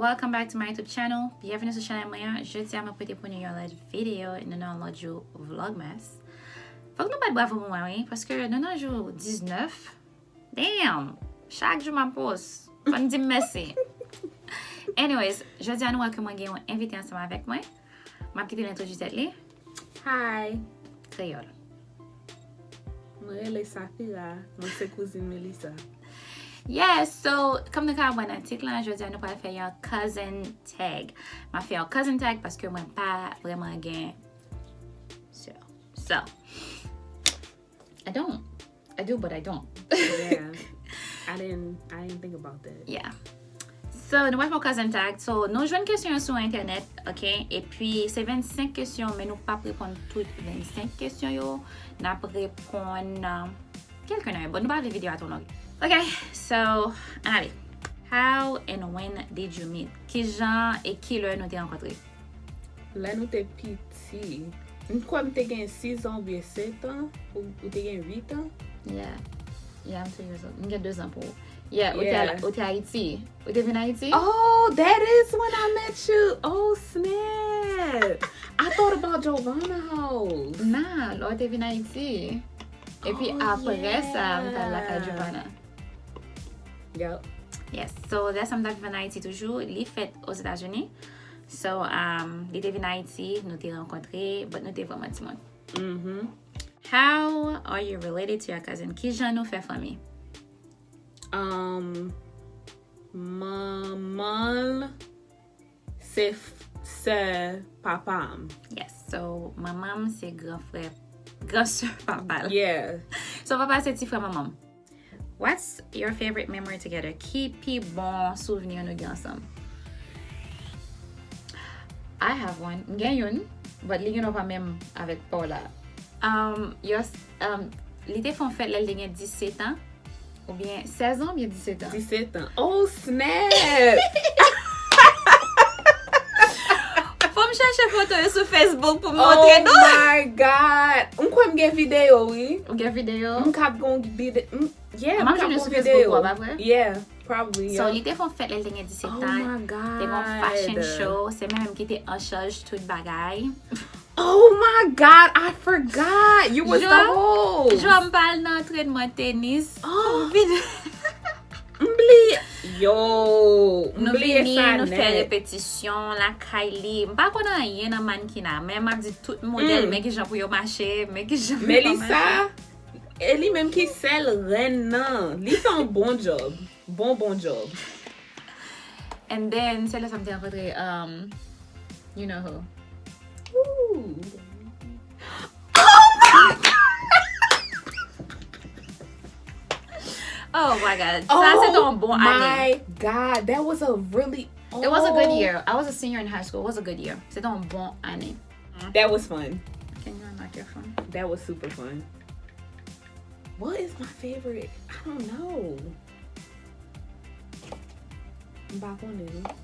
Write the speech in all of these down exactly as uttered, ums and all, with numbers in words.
Welcome back to my YouTube channel. Byenveni sou chanèl mwen an. Jodi a mwen pote pou nou yon lòt videyo, nou nan yon lòt jou vlogmas. Fòk nou bat bravo pou mwen, wi, paske nou nan jou diznèf. Damn! Chak jou m ap post. Fò n di m mèsi. Anyways, jodi a nou wè ke mwen gen yon envite ansanm avèk mwen. M ap kite l entwodui tèt li. Hi! Kreyòl. Mwen rele Safira. Mwen se kouzin Melissa. Yes, so, kòm nou ka wè nan tit lan, jodi a nou pral fè yon cousin tag. M ap fè yon cousin tag paske mwen pa vrèman gen sè. So, I don't. I do, but I don't. Yeah. I didn't, I didn't think about that. Yeah. So, nou pral fè yon cousin tag. So, nou jwenn kesyon yo sou entènèt, ok? Epi, se vennsenk kesyon, men nou p ap reponn tout vennsenk kesyon yo. N ap reponn, um, kèlke nan yo. Bon, nou pa vle videyo a twò long. Ok, so, ann ale. How and when did you meet? Kijan e kilè nou te rankontre? Lè nou te piti. M kwè m te gen sis an oubyen sèt an. Ou, ou te gen uit an? Yeah. Yeah, I'm two years old. M gen de zan pou ou. Yeah, ou te al, yeah, ou te Ayiti. Ou te vin Ayiti? Oh, that is when I met you. Oh, snap. I thought about Giovanna house. Nah, lè w te vin Ayiti. Epi, oh, apre sa, m t al lakay, yeah, Giovanna. Yep. Yes, so that's something that vin Ayiti toujou. Li fèt Ozetazini. So, um, li te vin Ayiti, nou te rankontre, but nou te vrèman timoun. Mm-hmm. How are you related to your cousin? Kijan nou fè fanmi? Um, manman l se f-, sè papa m. Yes, so manman m se gran frè, gran sè papa l. Yeah. So papa se ti frè manman m. What's your favorite memory together? Ki pi bon souvni nou gen ansanm? I have one. M gen youn, but li gen pa menm avèk pa w la. Um, yo, um, li te fè yon fèt lè l te gen disèt an, oubyen sèz an, oubyen disèt an. Disèt an. Oh, snap! Fò m chèche foto yo sou Facebook pou m montre nou. Oh my God! M kwè m gen videyo, wi. Ou gen videyo? M kab gon videyo. Yeah, m ap jwenn sou Facebook ou, pa vre? Yeah, probably, yeah. So, li te fè yon fèt lè l te gen disèt an. Oh my God. Te gen yon fashion show, se mwen menm ki te an chaj tout bagay. Oh my God, I forgot! You was the host! Jan m pa al nan antrenman tenis. Oh. M bliye. Yo, m bliye sa nèt. Nou vini, nou fè repetisyon lakay li. M pa konn anyen nan mannequinat, men m ap di tout modèl, men kijan pou yo mache, men kijan pou yo pa mache. Melissa, e li menm ki sèl rèn nan. Li fè yon bon job. Bon, bon job. And then, se lè sa m te rankontre, um, you know who. Ooh. Oh my God! Oh my God. Sa, se te yon bon ane. Oh my God. That was a really, it was a good year. I was a senior in high school. It was a good year. Se te yon bon ane. That was fun. Can you unlock your phone? That was super fun. What is my favorite? I don't know. M pa konnen, non.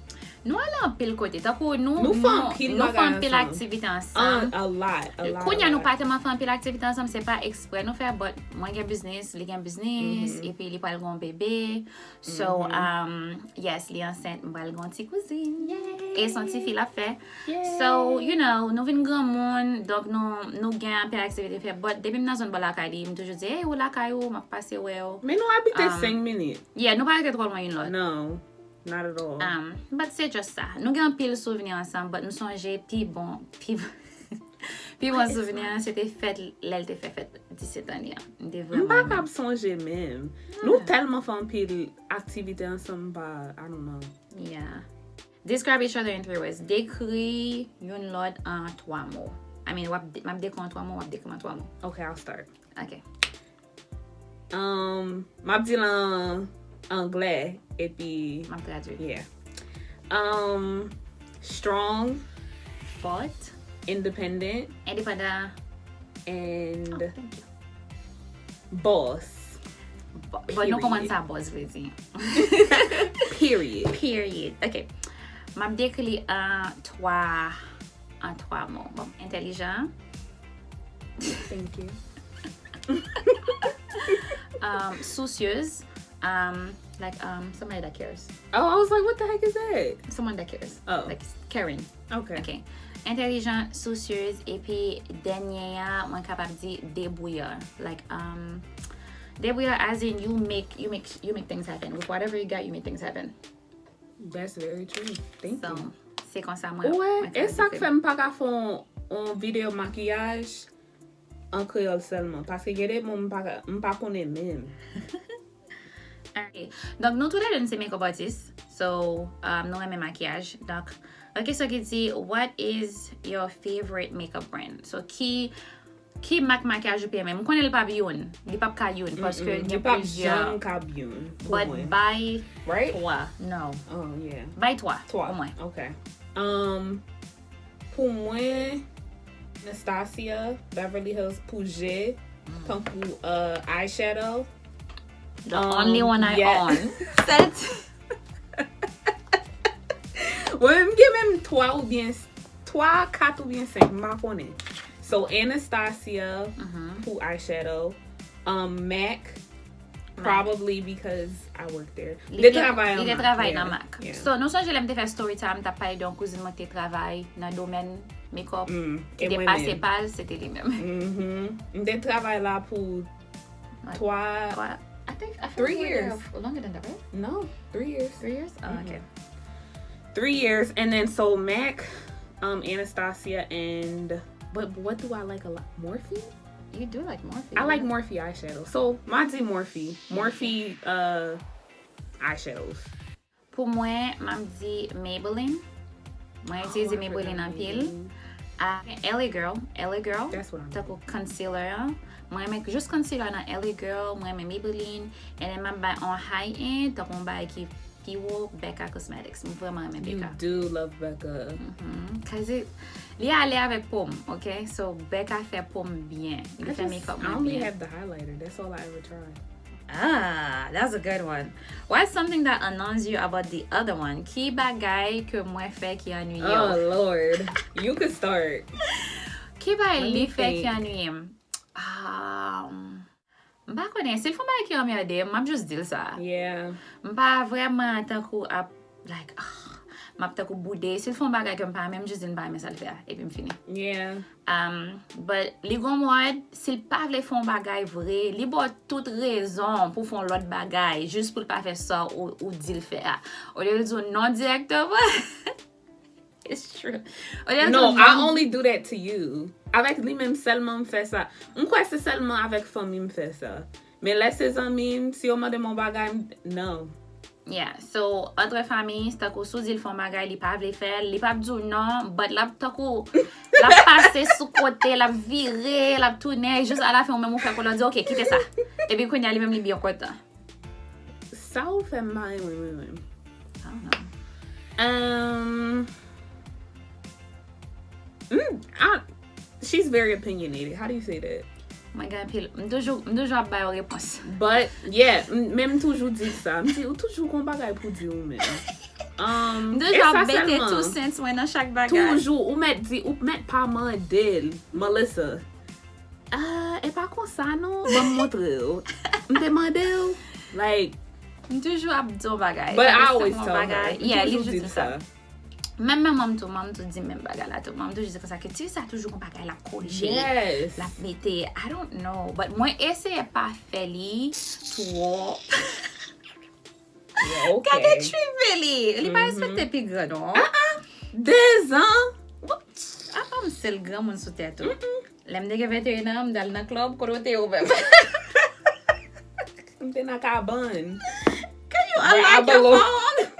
Nou ale anpil kote. Tankou nou, nou fè anpil bagay ansanm. Nou fè anpil aktivite ansanm. A lot, a lot, a lot. Kounye a nou pa tèlman fè anpil aktivite ansanm, se pa eksprè nou fè, but mwen gen biznis, li gen biznis, epi li pral gen yon bebe. So, um, yes, li ansent, m pral gen yon ti kouzin. Yay! E se yon ti fi l ap fè. Yay! So, you know, nou vin granmoun, donk nou, nou gen anpil aktivite fè. But depi m nan zòn bò lakay li, m toujou di, "Hey, ou lakay ou, m ap pase wè w." Men nou abite senk minit. Yeah, nou pa rete twò lwen youn lòt. No, not at all. Um, but se just sa. Nou gen anpil souvni ansanm, but m sonje pi bon, pi bon, pi bon souvni an, se te fèt, lè l te fè fèt disèt an li an. M te vrèman renmen. M pa kab sonje menm. Nou tèlman fè anpil aktivite ansanm, m pa, I don't know. Yeah. Describe each other in three words. Dekri youn lòt an twa mo. I mean, w ap de-, m ap dekri an twa mo, w ap dekri m an twa mo. Okay, I'll start. Okay. Um, m ap di l an anglè, epi m ap tradui. Yeah. Um, strong. Fòt. Independent. Endepandan. And, oh, thank you. Boss. Bo-, bon, nou konprann sa boss vle di. Period. Period. Ok. M ap dekri li an twa, an twa mo. Bon, entèlijan. Thank you. Um, soucieuse. Um, Like, um, somebody that cares. Oh, I was like, what the heck is that? Someone that cares. Oh. Like, caring. Okay. Ok. Entèlijan, soucieuse, epi dènye a, mwen kapab di debrouillard. Like, um, debrouillard as in you make, you make, you make things happen. With whatever you got, you make things happen. That's very true. Thank So, you. Se konsa mwen. Ou wè, mwen e sa k tradui. Fè m pa ka fè yon, yon videyo makiyaj an kreyòl sèlman. Paske gen de mo m pa, ka- m pa konnen menm. Alright. Donk, nou toulède nou se makeup artist. So, um, nou renmen makiyaj. Donk, yon kesyon ki di, what is your favorite makeup brand? So, ki, ki mak makiyaj ou pi renmen? M konnen li p ap youn. Li p ap ka youn. Paske Mm-mm. gen Li p ap plizyè. Janm ka youn pou But mwen. Bay Right? Twa. No. Oh, yeah. Bay Twa. Twa. Pou mwen. Ok. Um, pou mwen, Anastasia, Beverly Hills pou je, tankou uh, eyeshadow. The Um, only one I yeah. own. Sèt. Mwen menm gen menm twa oubyen twa, kat oubyen senk, m pa konnen. So Anastasia Mhm. pou eyeshadow, um, Mac, Mac. Probably because I work there. Li Te te- travay li an te Mac, travay yeah, nan Mac. Yeah. So, nou sonje lè m te fè story time, m t ap pale de yon kouzin mwen ki te travay nan domèn makeup, Mm, ki e te mwen pase menm. pa l, se te li menm. Mhm. M te travay la pou Like, twa, Twa, I think, I feel three like we were there years. for longer than that, right? No, three years. Three years? Oh, Mhm. Okay. Three years, and then so Mac, um, Anastasia, and but what do I like a lot? Morphe. You do like Morphe. I like Yeah. Morphe eyeshadow. So mwen di Morphe, Morphe uh, eyeshadows. Pou mwen, m ap di Maybelline. Mwen itilize Oh, I Maybelline forgot anpil. Maybelline. Ah, L A Girl, L A Girl. That's what I'm Tankou concealer an. Mwen renmen jis concealer nan L A Girl, mwen renmen Maybelline. And then m ap bay on high end, tankou yon bagay ki pi wo, Becca Cosmetics. Mwen vrèman renmen You Becca. Do love Becca. Mhm. Cause it, li ale avèk po m, ok? So, Becca fè po m byen. Li I fè just, makeup I mwen only byen. Have the highlighter. That's all I ever try. Ah, that's a good one. What's something that annoys you about the other one? Ki bagay ke mwen fè ki annuiye Oh w? Lord, you could start. Ki bagay Let li me fè ki think. annuiye m? Um, m pa konnen. Si l fè yon bagay ki anmède m, m ap just di l sa. Yeah, M pa vrèman tankou ap, like, ah, m ap tankou boude. Si l fè yon bagay ke m pa renmen, m just di l m pa renmen sa l fè a. Epi m fini. Yeah. Um, but li gon mòd, si l pa vle fè yon bagay vre, li ba w tout rezon pou fè yon lòt bagay, jis pou l pa fè sa ou, ou di l fè a. Olye l di w non dirèkteman. It's true. Olye l di No, w I non. Only do that to you. Avèk li menm sèlman m fè sa. M kwè se sèlman avèk fanmi m fè sa. Men lè se zanmi m, si yo mande m yon bagay, m, no. Yeah, so, antre fanmi, tankou si w di l fè yon bagay, li pa vle fè l, li p ap di w non, but l ap tankou, l ap pase sou kote, l ap vire, l ap tounen, jis alafen ou menm ou fè kole w di, ok, kite sa. Epi kounye a li menm li byen kontan. Sa ou fè m pa renmen mwen menm. I don't know. Um, mm, I, she's very opinionated. How do you say that? Mwen gen anpil, m toujou, m toujou ap ba yo repons. But, yeah, m- men m toujou di sa. M di, ou toujou gon bagay pou di ou menm. Um, M e toujou sa ap mete sèlman. Two cents mwen nan chak bagay. Toujou, ou mèt di, ou mèt pa mande l, Melissa. Ah, e pa konsa non, ban m montre w. M te mande w. Like, M toujou ap di yon bagay. But I Sa always yon tell her. Bagay. M Yeah, li toujou jis di di sa. Sa. Menm men mwen m tou, mwen m tou di menm bagay la tou. Mwen m toujou di konsa ke ti sa toujou yon bagay l ap korije. Yes. L ap mete, I don't know. But mwen eseye pa fè li twòp. Yeah, okay. Gade tripe li. Li pa Mhm. Respekte pi gran non. Dezan. Apa m sèl granmoun sou tè tou. Lè m te gen venteyen an, m t al nan club, kote w te ye ou menm? M te nan kabann. Can you Where I unlock your belong. Phone?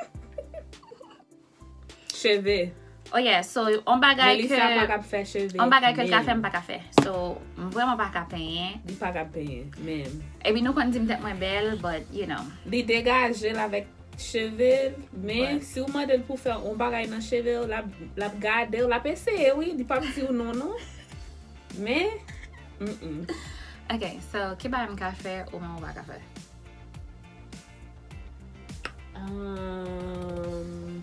Cheve. Oh yeah, so, on bagay ke, Melissa pa kap fè cheve. on bagay ke l ka fè, menm. M pa ka fè. So, m vrèman pa ka penyen. Li pa kap penyen, menm. Epi nou konn di m tèt mwen bèl, but, you know. Li degaje l avèk cheve l, men Ouais. Si w mande l pou fè yon bagay nan cheve w, l ap, l ap gade w, l ap eseye, wi. Li p ap di w non, non. Men, mm-mm. Ok, so, ki bagay m ka fè ou menm ou pa ka fè? Um,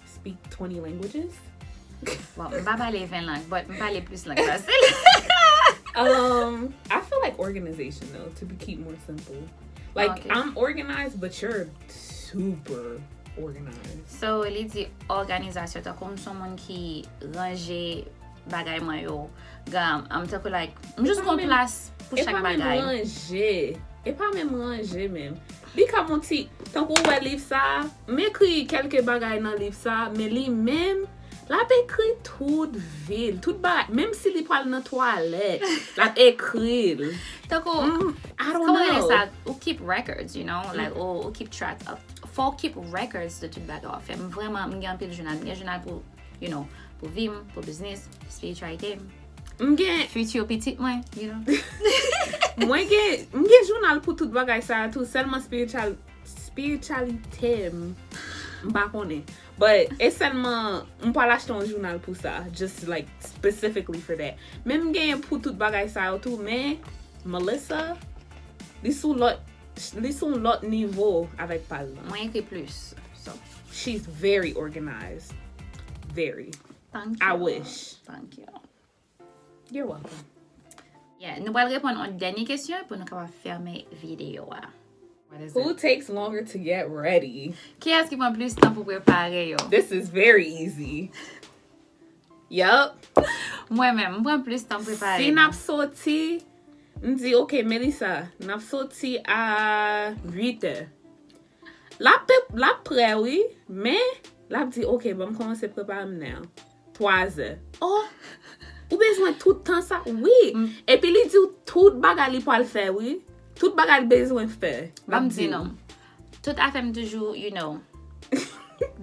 speak twenty languages? Bon, m pa pale ven lang, but m pale plis lang pase l. Um, I feel like organization though, to be keep more simple. Like, Ok. I'm organized, but you're super organized. So, li di òganizasyon, tankou m se yon moun ki ranje bagay mwen yo. Gam, m tankou like, m jis gon plas pou E chak pa menm bagay. Ranje. E pa menm ranje menm. Li ka yon ti, tankou ou wè liv sa, m ekri kèlke bagay nan liv sa, men li menm, l ap ekri tout vi l, tout bagay. Menm si li pral nan twalèt, l ap ekri l. Tankou, Mm, I don't kòman yo rele know. Sa, ou keep records, you know, like, ou, ou keep track of, fò w keep records de tout bagay w ap fè. M vrèman, m gen anpil jounal, m gen jounal pou, you know, pou vi m, pou biznis, espirityalite m, M gen, future pitit mwen, you know. mwen gen, m gen jounal pou tout bagay sa a tou, sèlman spiritual, spiritualite m, m pa konnen. But e sèlman, m pral achte yon jounal pou sa, just like specifically for that. Men m gen pou tout bagay sa yo tou, men Melissa, li sou lòt, li sou yon lòt nivo avèk pa l lan. Mwen ekri plis. So, She's very organized. Very. Thank I you. Wish. Thank you. You're welcome. Yeah, nou pral reponn yon dènye kesyon pou nou kapab fèmen videyo a. What is Who it? Takes longer to get ready? Kiyès ki pran plis tan pou prepare yo? This is very easy. Yup. Mwen menm, m pran plis tan prepare. Si n ap soti, m di, "Ok, Melissa, n ap soti a uit è." L ap, l ap prè, wi, men l ap di, "Ok, ban m kòmanse prepare m nan twa zè." Oh, ou bezwen tout tan sa? Wi. Mm. Epi li di w tout bagay li pral fè, wi. Tout bagay li bezwen fè. L ap Ban m di w. Non. Tout afè m toujou, you know,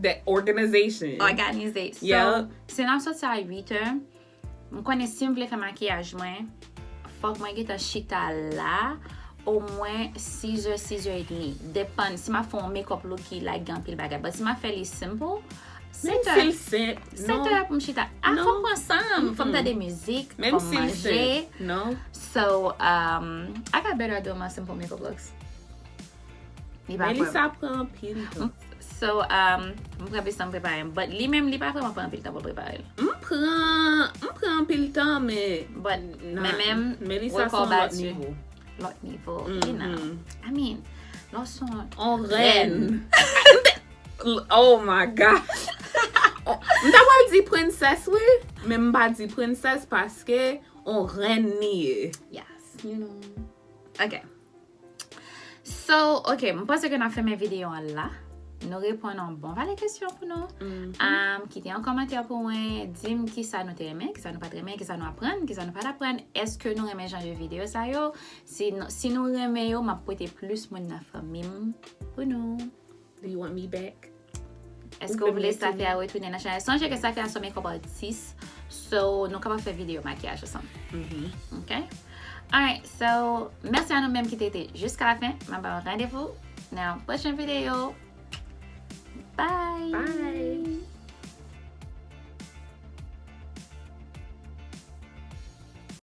That organization. Òganize. So, Yeah. Si n ap soti a uit è, m konnen si m vle fè makiyaj mwen, fòk mwen gentan chita la, omwen sis è, sis è edmi. Depann si m ap fè yon makeup look ki like gen anpil bagay. But si m ap fè li simple, Menm sèt si l è. senp, Sèt non. È pou m chita. Ah, Non. Fò m pran san m, fò m tande mizik, Menm fò m si l manje. senp, non. So, um, I got better at doing my simple makeup looks. Li pa Men li pran- sa pran anpil tan. So, um, m pran plis tan m prepare m. But li menm, li pa vrèman pran anpil tan pou l prepare l. M pran, m pran anpil tan, men But, Nah, men menm, Melissa se yon record lòt you. Nivo. Lòt nivo, Mhm. you know. I mean, lò se yon On rèn. Oh my God. M ta pral di prensès, wi, men m pa di prensès paske on rèn li ye. Yes, you know. Ok. So, ok, m panse ke n ap fèmen videyo an la. Nou reponn yon bon valè kesyon pou nou. Um, kite yon kòmantè pou mwen. Di m kisa nou te renmen, kisa nou pa t renmen, kisa nou aprann, kisa nou pa t aprann. Èske nou renmen jan de videyo sa yo? Si nou, si nou renmen yo, m ap pote plis moun nan fanmi m pou nou. Do you want me back? Èske w vle Safi a retounen nan chanèl? Sonje ke Safi a se yon makeup artist. So, nou kapab fè videyo makiyaj ansanm. Mhm. Ok? Alright, so, mèsi a nou menm ki te rete jiska la fen. M ap ba w randevou nan yon pwochen videyo. Bye! Bye!